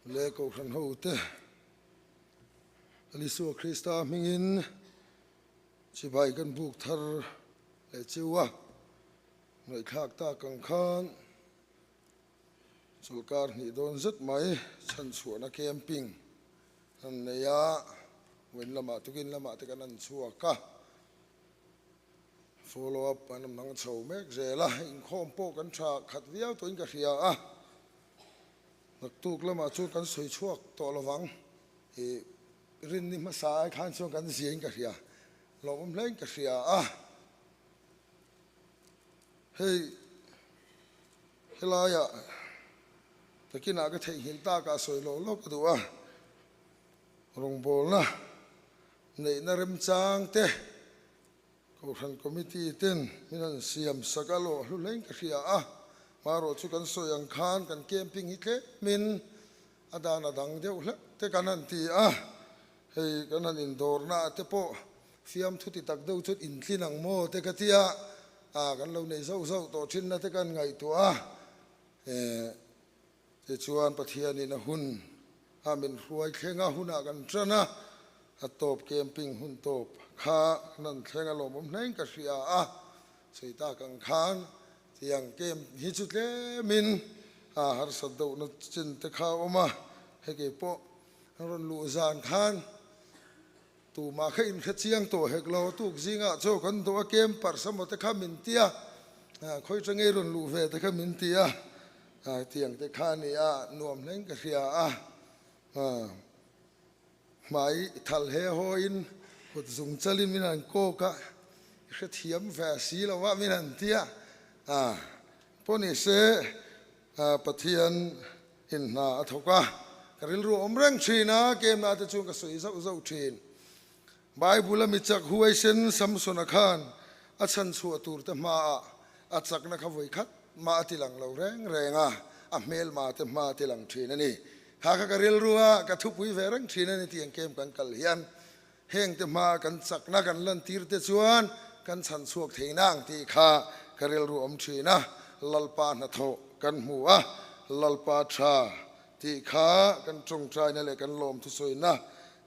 Le Kohhran hote, Lal Isua Krista hmingin chibai kan buk thar leh chiu a, ngaihthlak tak ang khan chawlhkar hnih dawn zet mai chhanchhuahna camping an nei a, vawiin lamah tukin lamah te kan an chhuak a, follow up an hmang chho mek zel a, inkhawm pawh kan tha khat viau tawhin ka hria a. Naktuk lamah chuan kan sawi chhuak tawh lovang i rinni hmasa ai khan chuan kan ziain ka hria, lawmawm hlein ka hria a. Hei helaiah takinah ka theihnghilh takah sawi lawk lawk ka duh a, rawngbawlna neihna remchang te Kohhran Committee ten min han siam sak a lawh hlu hlein ka hria a, hmarawh chu kan sawi ang khan kan camping hi tlemin a dan a dang deuh hlek te kan han ti a, hei kan han indawrna ah te pawh fiamthu ti tak deuh chuan intlin ang maw te ka ti a, ah kan lo nei zauh zauh tawh thinna te kan ngaihtuah a, eh Tichuan Pathianin a hun a min hruai thleng a hunah kan tan a, a tawp camping hun tawp kha nan thleng a lawmawm hlein ka hria a, sawi tak ang khan tiang camp hi chu tlemin a harsat deuhna chin te kha a awm a, hei kei pawh an rawn luh zan khan Tumah kha inhre chiang tawh hek lo, tuk zingah chaw kan dawh a, camp parsa maw te kha min ti a, khawi tangei rawn luh ve te kha min ti a, tiang te kha a ni a, nuam hlein ka hria a, hmai thal he hawiin kut zung chalin min han kawk a, i hrethiam ve si lo a min han ti a, pawh ni se Pathian in hna a thawk a, ka rilru a awm reng thin a, kemna te chuan ka sawi zauh zauh thin. Bible a mi chak huaisen Samsona khan a chhan chhuah tur te hmaah a chakna kha vawi khat mah a ti lang lo reng reng a, a hmelma te hma a ti lang thin a ni. Kha kha ka rilru a, ka thupui ve reng thin a ni tih ang kem kan kal hian heng te hmaa kan chakna kan lantir te chuan kan chhan chhuak thei nang tih kha ka rilru awm thin a, Lalpa hnathawh kan hmu a, Lalpa tha tih kha kan tawngtaina leh kan lawm thusawina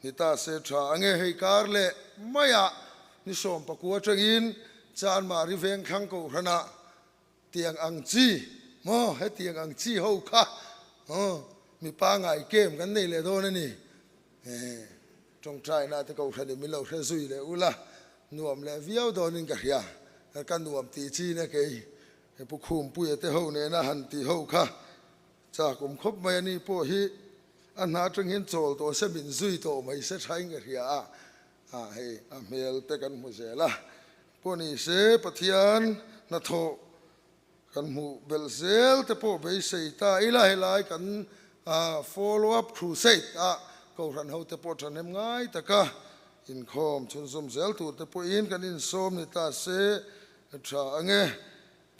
ni ta se tha ange hei kar leh maiah ni sawmpakua atangin Chanmari Vengthlang Kohhranah Tiang ang chi maw hetiang ang chi ho kha aw mi pangai kem kan nei leh dawn a ni. Tawngtaina te kohhran in min lo hre zui leh ula nuam leh viau dawnin ka hria. Ka nuam tih chi na kei Pu Khumpuia te ho nena han tih ho kha chak awm khawp mai a ni pawh hi a hna atang hian chawl tawh se min zui tawh mai se thain ka hria a, hei a hmel te kan hmu zel a. Pawh ni se Pathian hnathawh kan hmuh belh zel te pawh beisei ta ila helai kan follow up crusade ah Kohhran ho te pawh thahnem ngai taka inkhawm chhunzawm zel tur te pawhin kan insawm ni ta se tha ange.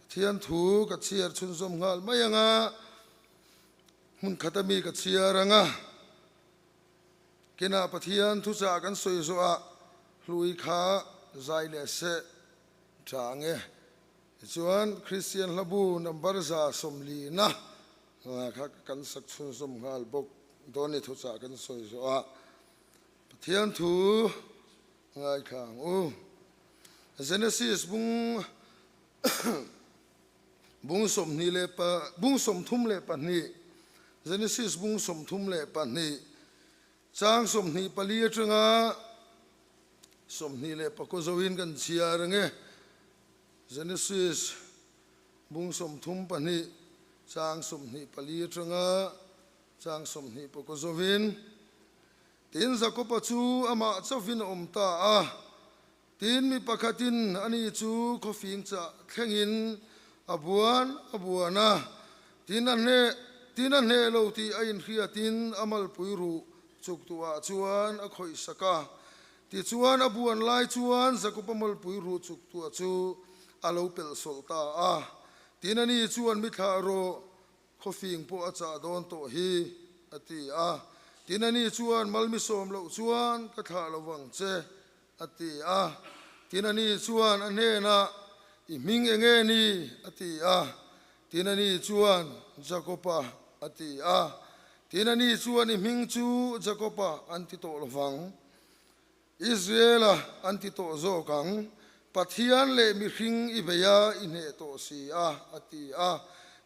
Pathian thu ka chhiar chhunzawm nghal mai anga hmun khat ami ka chhiar anga. Kinah Pathian thuchah kan sawi zawhah hlui kha zai leh seh tha ang e. Tichuan Kristian hlabu number 140 kha kan sak chhunzawm nghal bawk dawn ni thuchah kan sawi zawhah Pathian thu ngaithla ang u. Genesis bung Bung 20 leh bung 32, Genesis bung 32, chang 24 atanga 29 zoin kan chhiar ang e. Genesis bung 32, chang 24 atanga chang 29 zoin. Tin, Jakoba chu amah chauhin a awm ta a. Tin, mi pakhatin ani chu khawfing chah thlengin a buan a buan a, tin a hneh tin a hneh lo tih a inhriatin a malpui ruh chuktuah chuan a khawih sak a. Tichuan a buan lai chuan Jakoba malpui ruh chuktuah chu a lo pelh sawlh ta a. Tin, ani chuan mi thlah rawh, Khawfing pawh a chah dawn tawh hi, a ti a. Tin, ani chuan malmi sawm loh chuan ka thlah lo vang che, a ti a. Tin, ani chuan a hnenah, I hming eng nge ni? a ti a. Tin, ani chuan, Jakopa, a ti a. Tin, ani chuan i hming chu Jakoba an ti tawh lovang, Israela an ti tawh zawk ang, Pathian leh mihring i bei a, i hneh tawh si a, a ti a.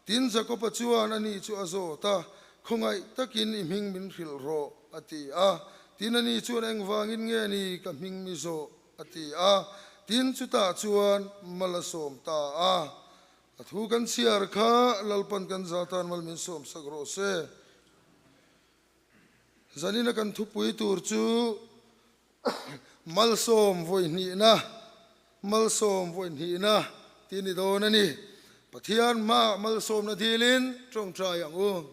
Tin, Jakoba chuan ani chu a zawt a, Khawngaih takin i hming min hrilh rawh, a ti a. Tin, ani chuan engvangin nge ni ka hming mi zawh? a ti a. Tin, chutah chuan mal a sawm ta a. A thu kan chhiar kha Lalpan kan za tan mal min sawmsak rawh se. Zanina kan thupui tur chu Malsawm vawihnihna, Malsawm vawihnihna tih ni dawn a ni. Pathian hmaah malsawmna dilin tawngtai ang u.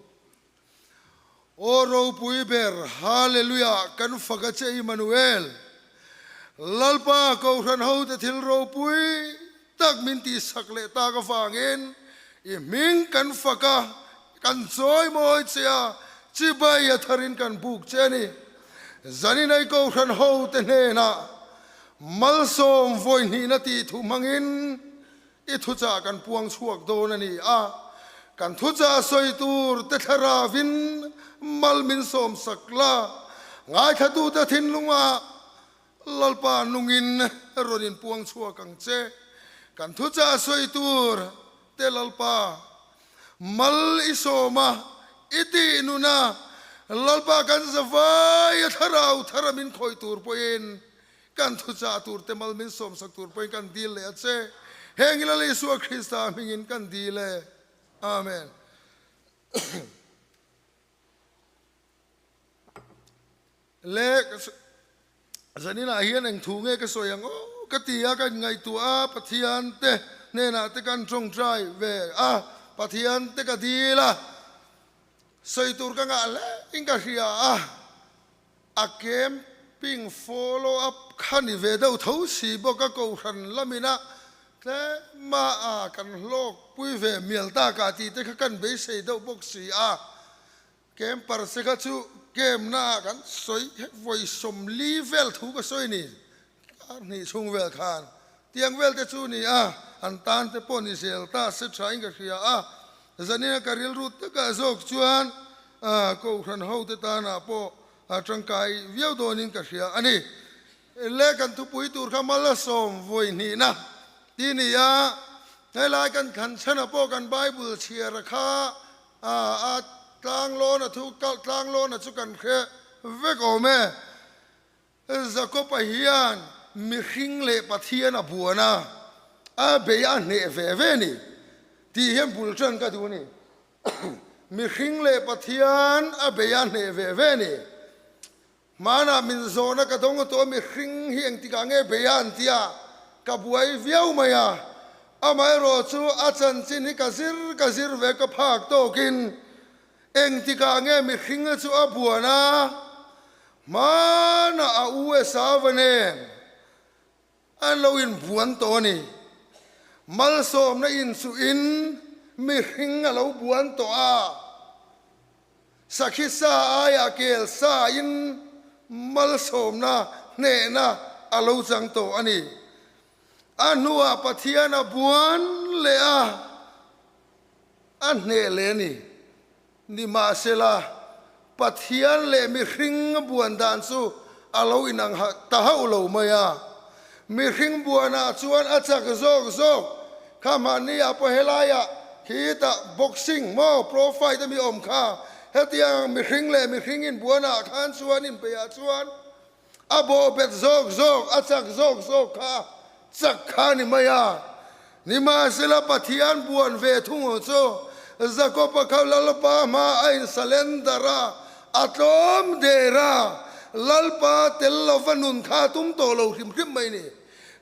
Aw ropui ber, Hallelujah, kan fak a che Immanuel. Lalpa Kohhran hote thil ropui tak min tihsak leh tak avangin i hming kan fak a, kan chawi mawi che a, chibai a tharin kan buk che a ni. Zaninai Kohhran hote hnenah malsawm vawihnihna tih thu hmangin I thuchah kan puang chhuak dawn a ni a, kan thuchah sawi tur te thlaravin mal min sawmsak la, ngaithlatute thinlungah Lalpa nungin rawn inpuang chhuak ang che. Kan thuchah sawi tur te Lalpa mal i sawm a, i tih nun a, Lalpa kan zavai a thlarau thara min khawih tur pawhin Kan thuchah tur te mal min sawmsak tur pawhin kan dil leh a che. Heng i Lal Isua Krista hmingin kan dil e. Amen. Le zaninah hian eng thu nge ka sawi ang aw ka ti a, ka inngaihtuah a, Pathian te hnenah te kan tawngtai ve a, Pathian te ka dil a, sawi tur ka ngah hle in ka hria a. A camping follow up kha ni ve deuh tho si bawk a, Kohhran lamina tlema a kan hlawkpui ve mial takah tih te kha kan beisei deuh bawk si a. Camper se kha chu camp naah kan sawi vawi 40 vel thu ka sawi ni, kar hnih chhung vel khan tiang vel te chu ni a, an tan te pawh ni zel ta se thain ka hria a. Zanina ka rilru takah zawk chuan Kohhran hote tanah pawh tangkai viau dawnin ka hria a ni. Le kan thupui tur kha mal a sawm vawi hnihna ti ni a, helai kan thlan chhanah pawh kan Bible chhiara kha a tlanglawn a thu tlanglawn a chu kan hre vek awm e. Jakob-a hian mihring leh Pathian a buan a, a bei a hneh ve ve ni tih hian bul tan ka duh a ni. Mihring leh Pathian a bei a hneh ve ve ni. Hmanah min zawhna ka dawng a tawh a, mihring hi engtikah nge bei a an ti a, ka buai viau mai a. Amaherawh chu a chanchin hi ka zir ka zir ve ka phak tawkin engtikah nge mihringa chu a buan a, Hmanah a u Esauva nen an lo inbuan tawh a ni. Malsawmna inchuhin mihring a lo buan tawh a, sakhi sa aiah kel sain malsawmna hnehna a lo chang tawh a ni. A hnuah Pathian a buan leh a, a hneh leh a ni. Nimahsela, Pathian leh mihring buan dan chu a lo inang ta hauh lo mai a. Mihring buanah chuan a chak zawk zawk kha mahni ah pawh helaiah khitah boxing maw pro fight a mi awm kha hetiang mihring leh mihring inbuanah khan chuan inbeiah chuan A bawhbet zawk zawk, a chak zawk zawk kha chak kha a ni mai a. Nimahsela Pathian buan ve thung ang chu Jakob-a kha Lalpa hma a insalender a, a tlawm der a, Lalpa tel lova nun kha a tum tawh lo hrim hrim mai ni.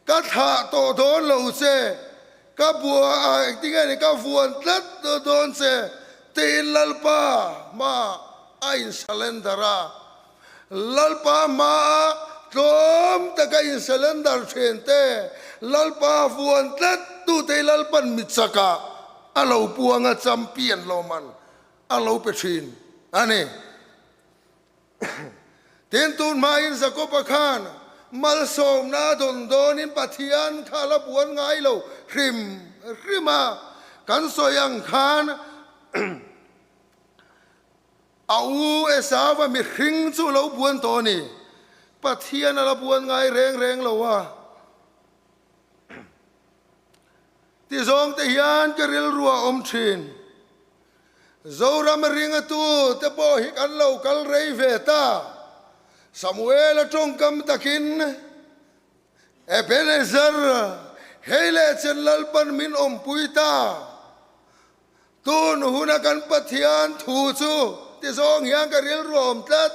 Ka thlah tawh dawn lo che, ka bua a engtin nge ni ka vuan tlat dawn che tiin Lalpa hma a insalender a. Lalpa hmaa tlawm taka insurrender thin te, Lalpa vuan tlat tute hi Lalpan mi chakah a lo puang a, champion lawmman a lo pe thin a ni. Tin, tun hmain Jakob-a khan malsawmna a dawn dawnin Pathian kha a la buan ngai lo hrim hrim a, kan sawi ang khan. A u Esauva mihring chu lo buan tawh a ni. Pathian a la buan ngai reng reng lo a. Ti zawng te hian ka rilru a awm thin. Zoram ringatu te pawh hi kan lo kal rei ve ta. Samuela tawngkam takin Ebenezer, hei leh chen Lalpan min awmpui ta. Tun huna kan Pathian thu chu ti zawng hian ka rilru a awm tlat.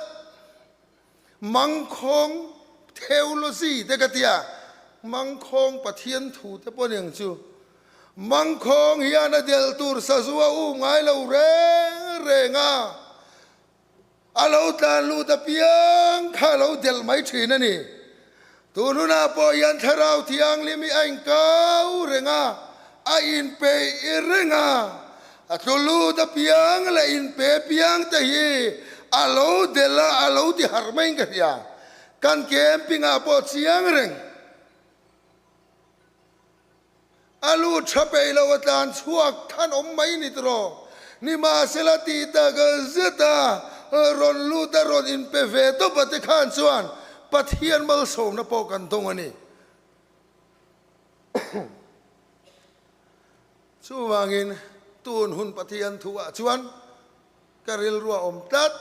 Mangkhawng theology te ka tia, Mangkhawng Pathian thu te pawh aniang chu. Mangkhawng hian a del tur sazu a um ngai lo reng reng a, a lo tlan lut apiang kha a lo del mai thin a ni. Tun hunah pawh hian Thlarau Thianghlim hi a inkau reng a, a inpeih reng a, a tlu lut apiang leh inpe apiang te hi a lo delh a, a lo ti harh maiin ka hria. Kan camping ah pawh chiang reng. A lu tha peih lo a tlan chhuak khan awm mai ni tiraw? Nimahsela tih tak zet a rawn lut a rawn inpe ve tawp a te khan chuan Pathian malsawmna pawh kan dawng a ni. Chuvangin tun hun Pathian thu ah chuan ka rilru a awm tlat,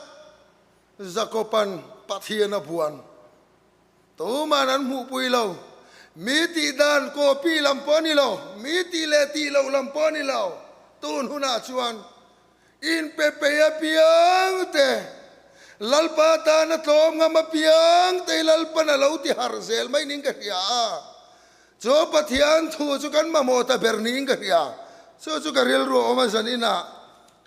Jakoban Pathian a buan. Tuman an hmuhpui lo. Mi tih dan copy lam pawh a ni lo, mi tih leh tih loh lam pawh a ni lo. Tun hunah chuan inpe pei apiang te, Lalpa tana tlawm ngam apiang te hi Lalpan a lo ti harh zel mai niin ka hria a. Chu Pathian thu chu kan mamawh ta ber niin ka hria. Chu chu ka rilru a awm a, zan inah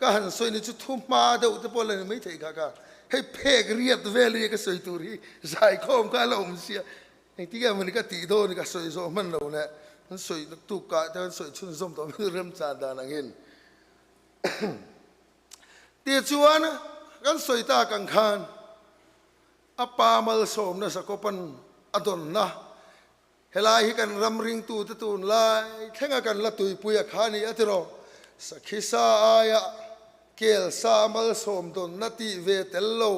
Ka han sawi ni chu thu hma deuh te pawh la ni maithei kha ka hei phek riat vel hi ka sawi tur hi zaikhawm kha a la awm sia engtin nge mawni ka tih dawn ka sawi zawh hman lo leh an sawi tuk kah te an sawi chhunzawm tawh mai remchan dan angin tichuan kan sawi tak ang khan a pa malsawmna Jakoban a dawnna Helai hi kan ram ringtute tunlai thlenga kan la tuipui a kha a ni a tiraw? Sakhi sa aia kel sa malsawm dawnna tih ve tel lo,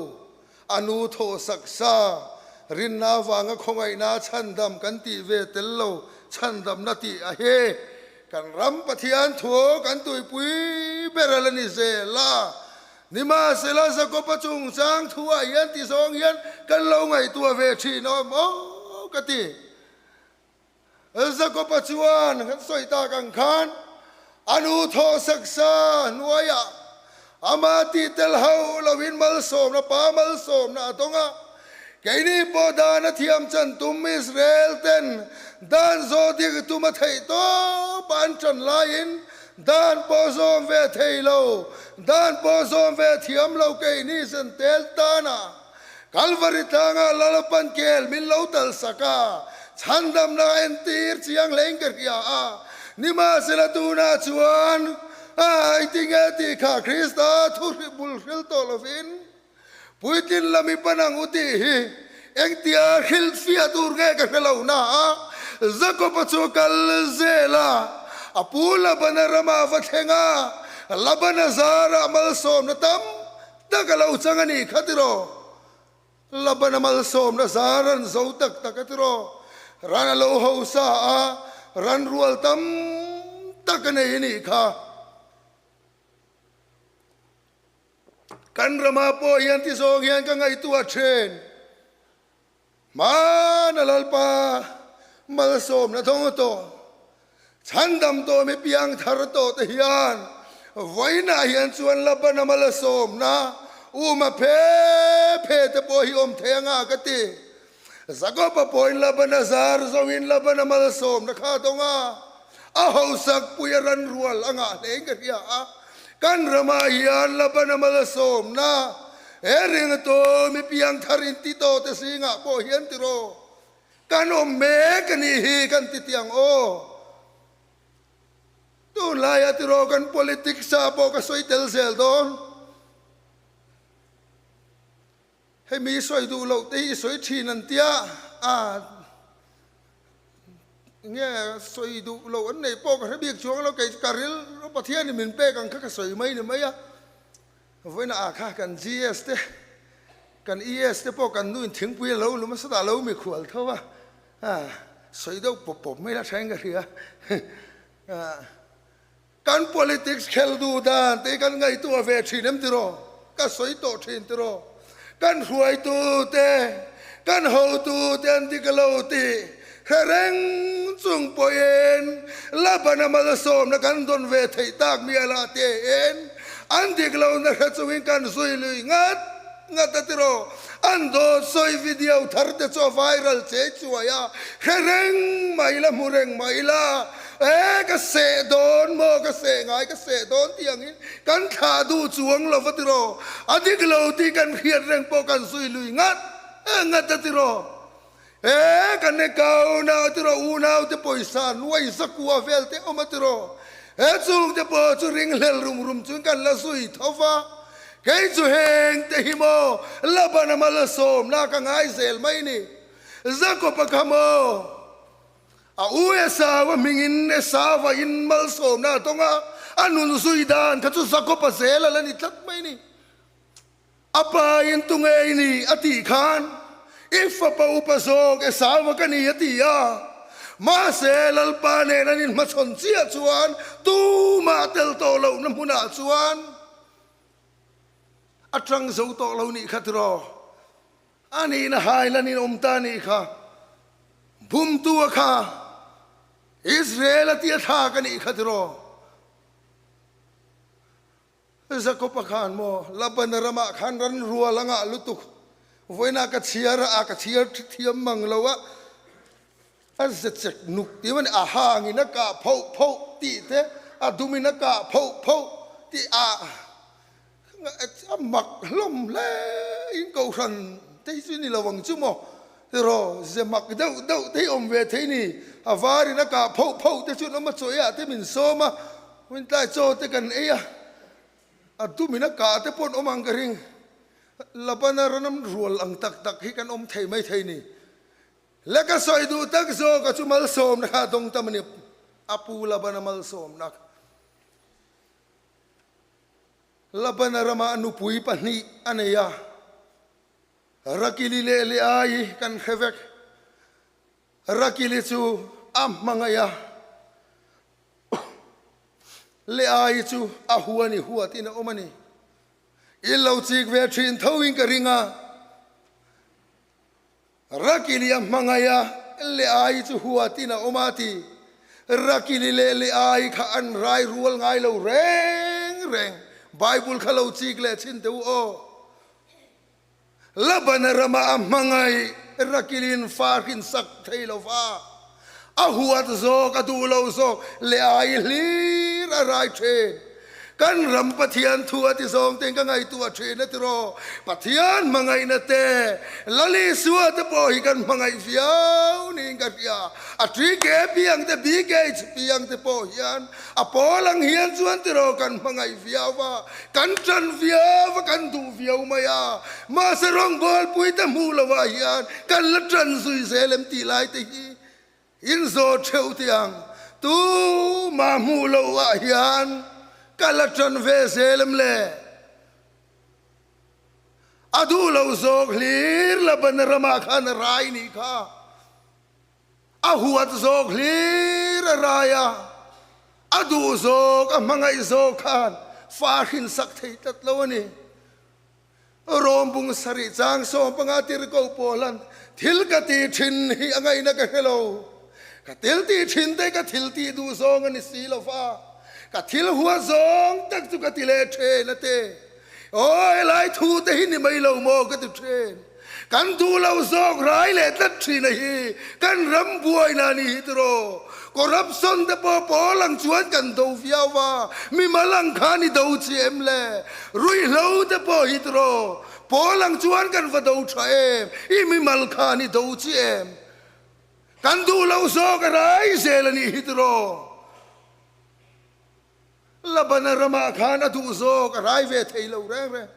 a nu thawhsak sa, rinna avanga khawngaihna chhandam kan tih ve tel lo chhandamna tih a hi kan ram Pathian thu kan tuipui ber a la ni zel a. Nimahsela Jakoba chungchang thuah hian ti zawng hian kan lo ngaihtuah ve thin awm aw ka ti. Jakoba chuan kan sawi tak ang khan a nu thawhsak sa hnuaiah ama tih tel hauh loin malsawmna pa malsawmna a dawng a. Keini pawh dan a thiam chan tum Israel ten dan zawh dik tum a theih tawp a an tan laiin dan pawh zawm ve thei lo, dan pawh zawm ve thiam lo keini zen tel tana Kalvari tlanga Lalpan kel min lo tal sak a, chhandamna a entir chiang hlein ka hria a, nimahsela tunah chuan a tinge tih kha Krista thu bul hril tawh lovin Puitlin lam i pan ang u tih hi engtia hrilhfiah tur nge ka hre lo na a, Jakob-a chu a kal zel a, a pu Labana ramah a va thleng a, Labana zarah malsawmna tam tak a lo chang a nih kha tiraw? Labana malsawmna zar an zo tak tak a tiraw? Ran a lo hausa a, ran rual tam tak a nei a nih kha. Kan ramah pawh hian ti zawng hian ka ngaihtuah thin. Hmana Lalpa malsawmna thawng tawh, chhandam tawh mi piang thar tawh te hian vawiinah hian chuan Labana malsawmna uma phe phe te pawh hi awm thei anga ka ti. Jakoba pawhin Labana zar zoin Labana malsawmna kha dawng a. A hausak pui a ran rual a ngah hlein ka hria a, kan ramah hian Labana malsawmna he ringtu mi piangthar inti tawh te zingah pawh hian tiraw kan awm mek a nih hi kan ti tiang aw. Tunlaia tiraw kan politics ah pawh ka sawi tel zel dawn. Hei mi sawi duh loh te hi i sawi thin an tia a, nge sawi duh loh an neih pawh ka hre bik chuang lo, kei chu ka ril Pathian in min pek ang kha ka sawi mai ni mai a. Vawiina ah kha kan GS te, kan ES te pawh kan nuin thingpui a lo lum a, sawtah lo mikhual tho a, sawi deuh pawp pawp mai la tha in ka hria. Kan politics khel duh dan te hi kan ngaihtuah ve thin em tiraw? Ka sawi tawh thin tiraw? Kan hruaitu te, kan hotu te an dik lo tih hre reng chung pawhin Labana malsawmna kan dawn ve theih tak mialah tein an dik lohna hre chungin kan zui lui ngat ngat a tiraw? An dawt sawi video thar te chu a viral chei chuai a, hre reng mai la, hmu reng mai la, e ka seh dawn maw, ka seh ngai ka seh dawn tih angin kan thlah duh chuang lo va tiraw? A dik lo tih kan hriat reng pawh kan zui lui ngat ngat a tiraw? E kan e kau nau tiraw, unau te pawisa nuai zakua vel te awm a tiraw? He chung te pawh chu ringhlel rum rum chuan kan la zui tho va, kei chu heng te hi maw Labana malsawmna ka ngai zel mai ni. Jakob-a kha maw a u Esau-a hmingin Esau-a in malsawmna a tawng a, a nun zui dan kha chu Jakob-a zel a la ni tlat mai ni. A pa in tunge i ni? a tih khan, I fapa upa zawk Esau-a ka ni a ti a. Mahse, Lalpa nen an inhmachhawn chiah chuan tumah tel tawh lohna hmunah chuan a tang zo tawh lo nih kha tiraw? A nihna hailan in awm ta nih kha. Bumtu-a kha Israel-a tia thlak a nih kha tiraw? Jakob-a khan maw Labana ramah khan ran rual a ngah lutuk. Vawiinah ka chhiar a, a ka chhiar thiam mang lo a, a ze chek nuk tih a ni, a hangin a kah phoh phoh tih te, a dumin a kah phoh phoh tih a a mak hlawm hle in kohhran te hi chu ni lo ang chu maw tiraw ze mak deuh deuh te hi awm ve thei ni, a varin a kah phoh phoh te chu an awm a, chaw eiah te min sawm a. Wintlai chaw te kan ei a, a dumin a kah te pawh an awm ang ka ring. Labana ranam rual ang tak tak hi kan awm thei mai thei ni. Le ka sawi duh tak zawk a chu malsawmna kha a dawng tam a ni, a pu Labana malsawmna kha. Labana ramah nupui pahnih a nei a, Rakili leh Leai kan hre vek. Rakili chu a hmangaih a. Leai chu a huan i huat in a awm a ni. I lo chik ve thin tho in ka ring a. Rakili a hmangaih a, Leai chu huat in a awm a ti. Rakili leh Leai kha an rai rual ngai lo reng reng. Bible kha lo chik leh chhin teh u aw. Labana rama a hmangaih Rakilin fa hrinsak thei lo va, a huat zawk, a duh lo zawk leh ai hlir a rai thin. Kan ram Pathian thu a ti zawng tein ka ngaihtuah thin a tiraw? Pathian hmangaihna te, Lal Isua te pawh hi kan hmangaih viau niin ka hria. A TK piang te, BKH piang te pawh hian A pawl ang hian chuan tiraw kan hmangaih viau va, kan ṭan viau va, kan duh viau mai a. Mahse rawngbawlpui te hmuh lovah hian kan la ṭan zui zel em tih lai te hi inzawh ṭheuh tih ang. Tumah hmuh lohah hian ka la ṭan ve zel em le? A duh lo zawk hlir Labana ramah khan a rai nih kha. A huat zawk hlir a rai a, a duh zawk, a hmangaih zawk khan fa hrinsak thei tlat lo a ni. Rawm bung sarih chang 15 tirhkoh pawlan thil ka ti thin hi a ngaihna ka hre lo. Ka thil tih thin te ka thil tih duh zawng a ni si lo va, ka thil huat zawng tak chu ka ti leh thin a ti. Aw helai thu te hi ni mai lo maw ka ti thin. Kan duh lo zawk rai leh tlat thin a hi kan ram buaina a ni hi tiraw. Corruption te pawh pawl ang chuan kan do viau va, mimal ang khan i do chi em le? Ruihhlo te pawh hi tiraw pawl ang chuan kan va do tha em? I mimal khan i do chi em? Kan duh lo zawk a rai zel a ni hi tiraw. Labana ramah khan a duh zawk a rai ve thei lo reng reng.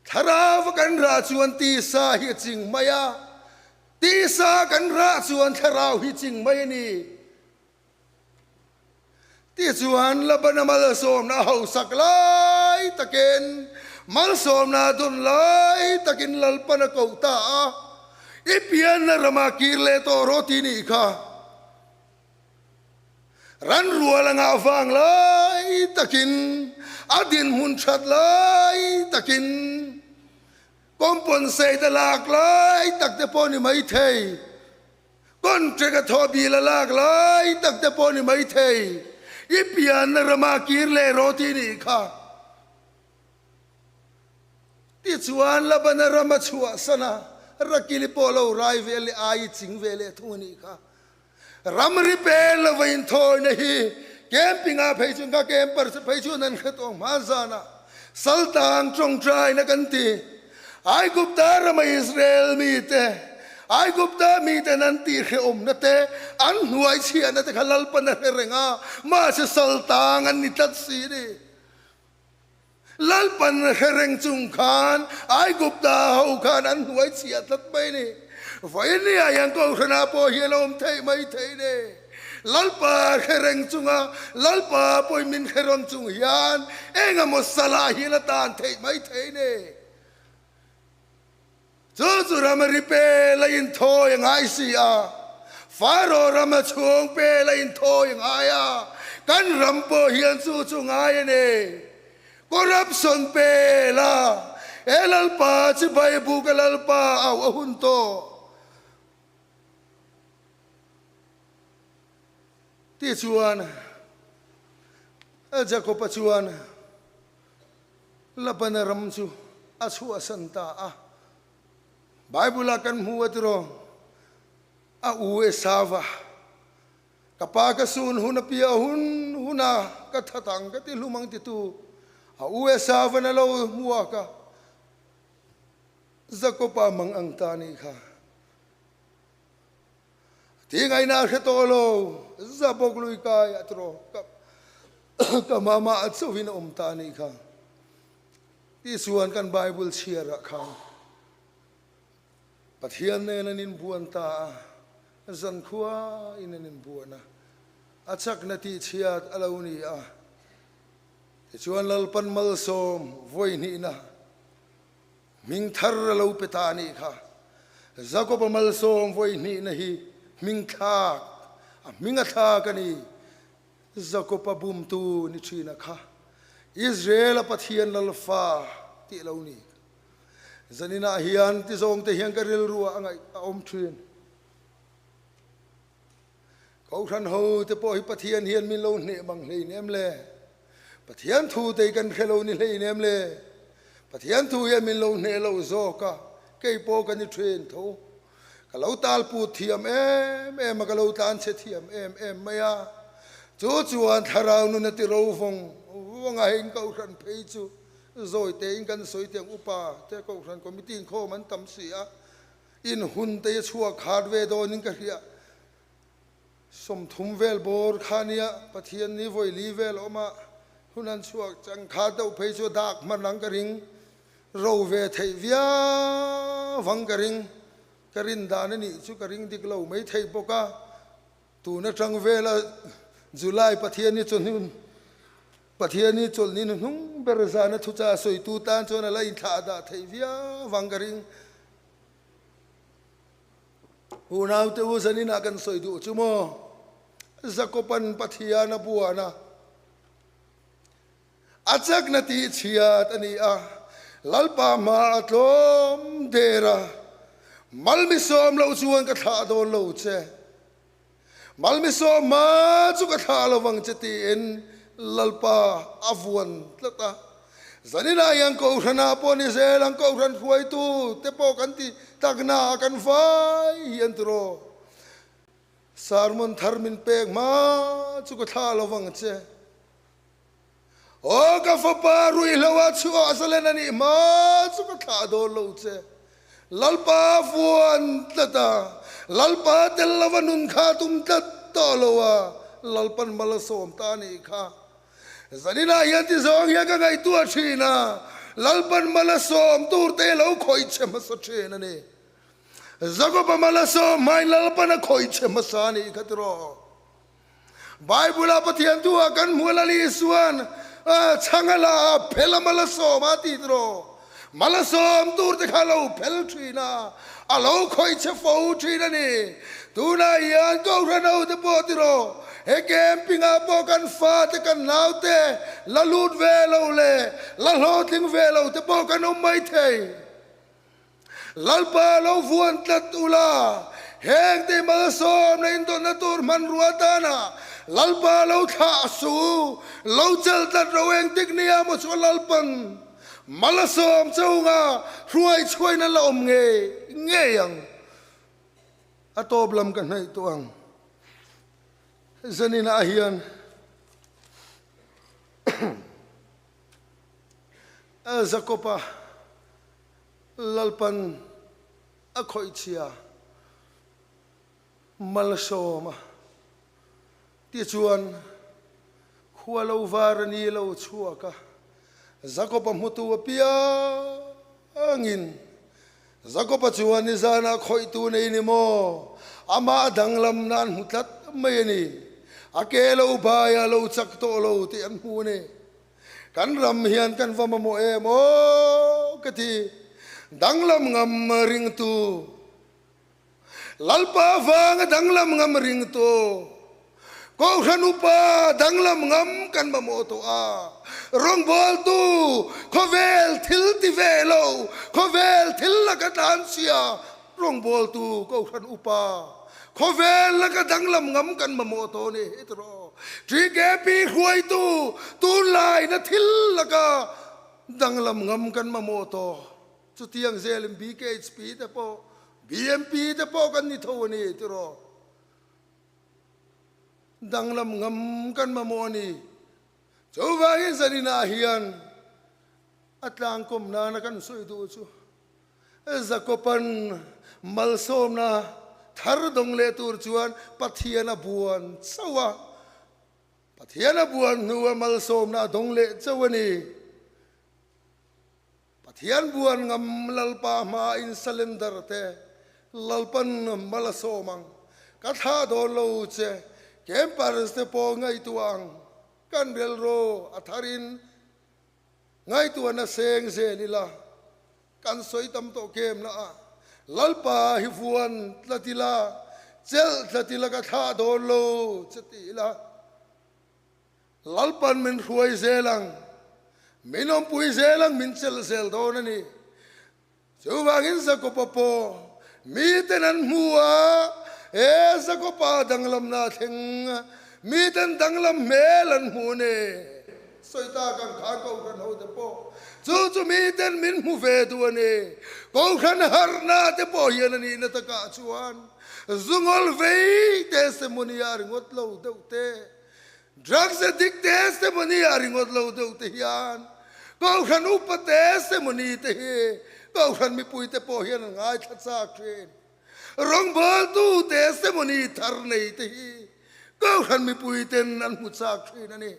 Thlarau kan rah chuan tisa hi a ching mai a, tisa kan rah chuan thlarau hi ching mai a ni. Tichuan, Labana malsawmna hausak lai takin, malsawmna dawn lai takin Lalpan a koh ta a, I pianna ramah kir leh tawh rawh tih nih kha. Ran rual a ngah vang lai takin, a dinhmun that lai takin, compensate a lak lai tak te pawh ni maithei. Contract a thawh bil a lak lai tak te pawh ni maithei. I pianna rama kir leh rawh tih nih kha. Tichuan Labana rama chhuahsan a, Rakili pawh lo rai ve leh ai i ching ve leh thung a nih kha. Ramri pen lova inthawina hi camping ah phei chuan ka camper chu phei chuan an hre tawh hma zanah Saltang tawngtaina kan ti. Aigupta rama Israel mite, Aigupta miten an tihhrehawmna te, an hnuaichhiahna te kha Lalpan a hre reng a, mahse saltang an ni tlat si ni. Lalpan a hre reng chung khan Aigupta ho khan an hnuaichhiah tlat mai ni. Vawinia hian Kohhranah pawh hian a awm theih mai thei ni. Lalpa hre reng chunga Lalpa pawhin min hre rawn chung hian eng emaw salah hian a tan theih mai thei ni. Chu chu rama ri pel a inthawi a ngai si a, Faro rama chhung pel a inthawi a ngai a, kan ram pawh hian chu chu ngai a ni. Corruption pel a, he Lalpa chibai buk a Lalpa au a hun tawh. Tichuan, Jakoba chuan Labana ram chu a chhuahsan ta a. Bible-ah kan hmu a tiraw, A u Esauva, ka pa ka sun hun a pia hun huna ka that ang ka ti hlum ang titu, a u Esauvan a lo hmuak a, Jakoba mang ang ta nih kha. Ti ngaihna a hre tawh lo, za bawk lui kai a tiraw ka mama a chauhin a awm ta anih kha. Tichuan kan Bible chhiar ah khan Pathian nen an inbuan ta a, zankhua in an inbuan a, a chakna tihchhiat a lo ni a. Tichuan Lalpan malsawm vawihnihna Hming thar a lo pe ta a nih kha. Jakob-a malsawm vawi hnihna hi hming thlak, a hming a thlak a ni. Jakob-a bumtu ni ṭhina kha Israel-a Pathian Lalfa tih a lo ni. Zaninah hian ti zawngte hian ka rilruah a ngaih a awm ṭhin. Kohhran ho te pawh hi Pathian hian min lo hneh mang hlei nem le? Pathian thu te hi kan hre lo ni hlei nem le? Pathian thu hian min lo hneh lo zawk a, kei pawh ka ni thin tho. Ka lo tal put thiam em em a, ka lo tlan chhe thiam em em mai a. Chu chuan thlarau nun a ti ro vawng vawng a, heng kohhran phei chu zawi tein kan sawi tiang upa te kohhran committee inkhawm an tam si a, In hun te i chhuak khat ve dawn in ka hria. 30 vel bawr kha nia Pathian ni vawi li vel awm a, hun an chhuak chang khat deuh phei chu dak hman ang ka ring. Ro ve theih viau ang ka ring. Ka rin dan a nih chu ka ring dik lo mai thei bawk a. Tun atang vela July Pathian ni chawhnu Pathian hi chawlhni hnuhnung ber zana thucha sawitu tan chuan a la inthlah dah theih viau vang ka ring. Unaute u zaninah kan sawi duh chu maw? Jakoban Pathian a buan a, a chakna tih chhiat a ni a, Lalpa hma a tlawm der a, Malmisawm loh chuan ka thlah dawn lo che. Malmisawm hma chu ka thlah lo vang che tiin Lalpa a vuan tlat a. Zaninah hian Kohhranah pawh ni zel ang Kohhran hruaitu te pawh kan ti takna ah kan vai hian tiraw sermon thar min pek hma chu ka thlah lo vang che. Aw ka fapa ruihhlo ah chhuah zalen a nih hma chu ka thlah dawn lo che. Lalpa vuan tlat a, Lalpa tel lova nun kha tum tlat tawh lo a, Lalpan mal a sawm ta a nih kha. Zaninah hian ti zawng hian ka ngaihtuah thin a, Lalpan mal a sawm tur te lo khawih che hmasa thin a ni. Jakoba mal a sawm hmain Lalpan a khawih che hmasa a nih kha tiraw. Bible-a Pathian thu-ah kan hmu a, Lal Isua'n chhang a la a, phel a malasawm a ti tiraw? Malasawm tur te kha a lo phel thin a, a lo khawih che fo thin a ni. Tunah hian Kohhran ho te pawh tiraw, he camping-ah pawh kan fate, kan naute la lut ve lo leh la hlawhtling ve lo te pawh kan awm mai thei. Lalpa lo vuan tlat ula, heng te malsawmna indawnna tur hmanrua tana Lalpa lo thlah su, lo chelh tlat ro engtik nia maw chuan Lalpan malsawm chunga hruai chhuaina la awm ngei ngei ang. A tawp lam ka hnaih tawh ang. Zaninah hian Jakob-a Lalpan a khawih chhia malsawm a, tichuan khua lo var a ni lo chhuak a, Jakob-a hmutu apiangin Jakob-a chuan nizanah khawihtu nei ni maw? Amah danglam nan hmu tlat mai a ni. A ke lo bai a lo chak tawh lo tih an hmu a ni. Kan ram hian kan va mamawh em aw ka ti. Danglam ngam ringtu, Lalpa vanga danglam ngam ringtu, Kohhran upa danglam ngam kan mamawh tawh a. Rawngbawltu khawvel thil ti ve lo, khawvel thil laka tlanchhia rawngbawltu Kohhran upa Khawvel laka danglam ngam kan mamawh tawh a ni hi tiraw? TKP hruaitu tunlaina thil laka danglam ngam kan mamawh tawh. Chutiang zelin BKHP te pawh, BMP te pawh kan ni tho a ni tiraw? Danglam ngam kan mamawh a ni. Chuvangin zaninah hian a tlangkawm nana kan sawi duh chu Jakoban malsawmna thar dawng leh tur chuan Pathian a buan chauh a, Pathian a buan hnua malsawmna a dawng leh chauh a ni. Pathian buan ngam Lalpa hmaa in surrender te Lalpan mal a sawm ang. Ka thlah dawn lo che, campers te pawh ngaihtuah ang, kan rilru a tharin Ngaihtuahna seng zel ila, kan sawi tam tawh kem na a, Lalpa hi vuan tlat ila, chelh tlat ila ka thlah dawn lo che ti ila, Lalpan min hruai zel ang, min awmpui zel ang, min chelh zel dawn a ni. Chuvangin Jakoba pawh miten an hmu a, he Jakoba danglamna a thleng, miten danglam hmel an hmu a ni. Sawi tak ang khan Kohhran hote pawh chu chu miten min hmu ve duh a ni. Kohhran harhna te pawh hian a nihna takah chuan zungawl vei testimony a ringawt lo deuh te. Drugs addict testimony a ringawt lo deuh te hian Kohhran upa testimony te hi Kohhran mipui te pawh hian an ngaithla chak thin. Rawngbawltu testimony thar nei te hi Kohhran mipui ten an hmu chak thin a ni.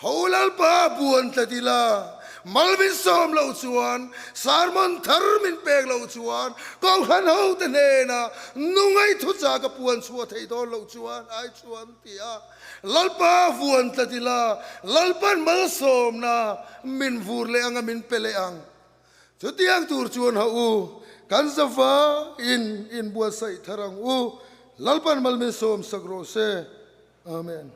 Ho Lalpa buan tlat ila, mal min sawm loh chuan, sermon thar min pek loh chuan, Kohhran ho te hnena nungaih thuchak a puan chhuah theih dawn loh chuan ai chuan ti a, Lalpa vuan tlat ila, Lalpan malsawmna min vur leh ang a min pe leh ang. Chutiang tur chuan ha u, kan zava in inbuatsaih thar ang u. Lalpan mal min sawm sak rawh se. Amen.